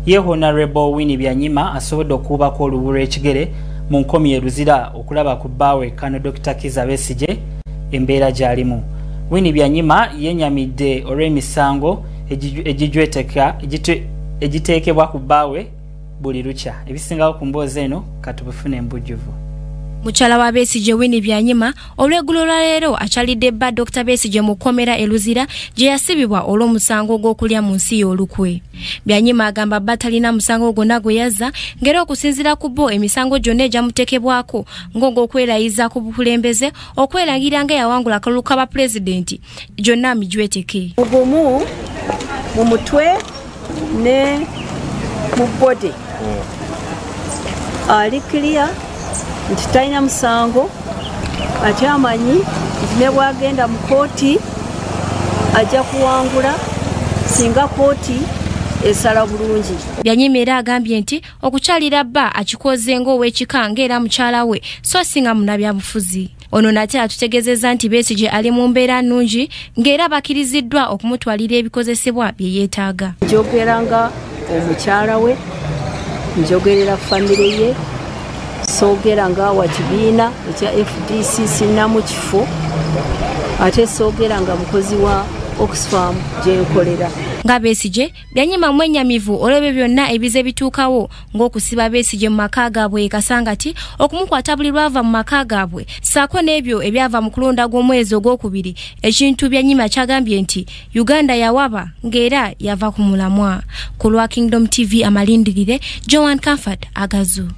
Ye Honorable Winnie Byanyima asobodde okuwubako olubu lw'ekigere mu nkomi e Luzira okulaba ku bbaawe Kano Dr. Kizza Besigye embeera gy'alimu. Winnie Byanyima yennyamidde olw'emisango egiteekebwa ku bbaawe buli lukya. Ebisingawo ku mboozi eno katubifune embujjuvu. Mukyala wa Besigye Winnie Byanyima olw'eggulo lwa leero akyalidde bba Dr. Besigye mu kkomera e Luzira gye yasibibwa olw'omusango gw'okulya mu nsi y'olukwe. Byanyima agamba bba talina musango gwonna gwe yazza, ng'era okusinziira ku bo emisango gyonna egyamuteekebwako ng'ogw'okwerayiza ku bukulembeze, okwerangira nga yawangula akalulu ka bapulezidenti, gyonna mijweteke. Mugumu mu mutwe ne mu body ali clear nti talina musango, ate amanyi nti ne bw'agenda mu kooti ajja kuwangula singa kooti esala bulungi. Byanyima era agambye nti okukyalira bba akikoze ng'ow'ekika ng'era mukyala we so si nga munnabyabufuzi. Ono nate atutegeezezza nti Besigye ali mu mbeera nnungi ng'era bakkiriziddwa okumutwalira ebikozesebwa bye yeetaaga. Njogera nga omukyala we, njogerera famire ye, soogera nga wa kibiina ekya FDC sinnamu kifo, ate soogera nga mukozi wa Oxfam gye nkolera. Nga Besigye, Byanyima mwennyamivu olw'ebyo byonna ebize bituukawo ng'okusiba Besigye mu maka gaabwe e Kasangati, okumukwata buli lwava mu maka gaabwe, ssaako n'ebyo ebyava mu kulonda gw'omwezi ogwokubiri, ekintu Byanyima kyagambye nti Uganda yawaba ng'era yava ku mulamwa. Ku lwa Kingdom TV amalindirire, Joan Comfort Agazu.